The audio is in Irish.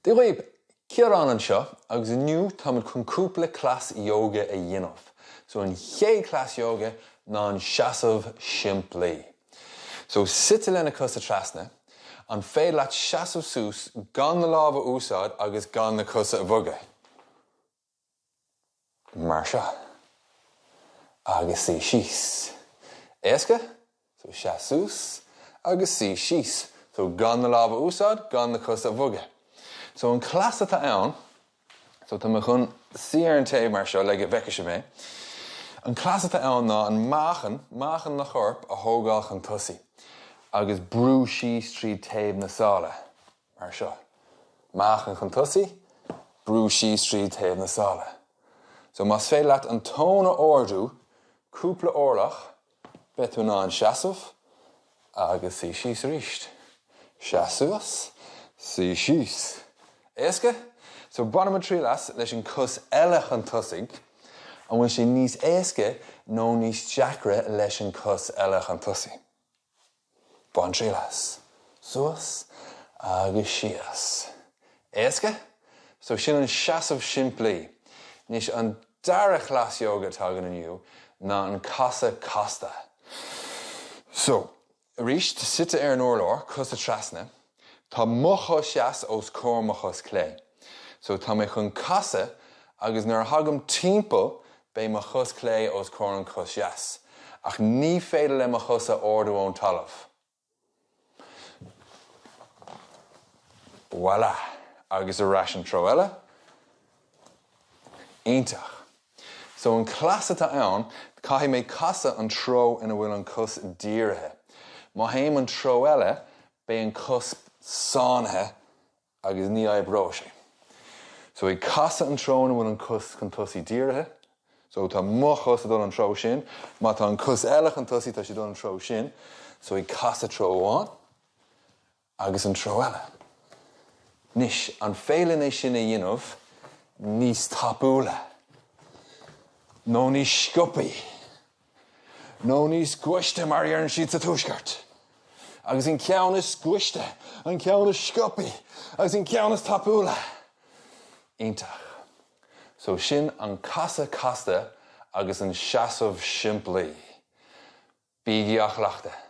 Dia dhaoibh! Ciarán anseo agus inniu táimid chun cúpla cleas ióga a dhéanamh. So an chéad chleas ióga ná an seasamh simplí. So suite le na cosa trasna, an féidir leat seasamh suas gan na lámha a úsáid agus gan na cosa a bhogadh? Mar seo. Agus suí síos. Éasca? So seas suas agus suí síos. So gan na lámha a úsáid, gan na cosa a bhogadh. So an cleas atá ann, so tá mé chun suí ar an taobh mar seo le go bhfeicfidh sibh mé. An cleas atá ann ná an meáchan, meáchan do choirp a thógáil chun tosaigh agus brú síos tríd taobh na sála. Mar seo. Meáchan chun tosaigh, brú síos tríd taobh na sála. So más féidir leat an tóin a ardú cúpla orlach, beidh tú in ann seasamh agus suí síos arís. Seas suas, suí síos. Éasca? So bainfimid triail as leis an cos eile chun tosaigh. An bhfuil sé níos éasca nó níos deacra leis an cos eile chun tosaigh? Bain triail as. Suas agus síos. Éasca? So sin an seasamh simplí. Anois an dara cleas ióga atá againn inniu ná an casadh casta. So, arís, suite ar an urlár, cosa trasna, tá mo chos dheas os comhair mo chos clé. So tá mé chun casadh agus nuair a thagaim timpeall beidh mo chos clé os comhair an cos dheas. Ach ní féidir le mo chosa ardú ón talamh. Voilà! Agus ar ais an treo eile. Iontach! So an cleas atá ann, caithfidh mé casadh an treo ina bhfuil an cos dírithe. Má théim an treo eile, beidh an cos sáinnithe agus ní oibreoidh sé. So ag casadh an treo ina bhfuil an cos chun tosaigh dírithe, so tá mo chos ag dul an treo sin, má tá an cos eile chun tosaigh tá sé ag dul an treo sin, so ag casadh treo amháin agus an treo eile. Anois, an féidir linn é sin a dhéanamh níos tapúla? Nó níos sciobthaí? Nó níos gaiste mar a deireann siad sa Tuaisceart. Agus an ceann is gaiste, an ceann is sciobthaí agus an ceann is tapúla. Iontach. So sin an casadh casta agus an seasamh simplí. Bígí á chleachtadh.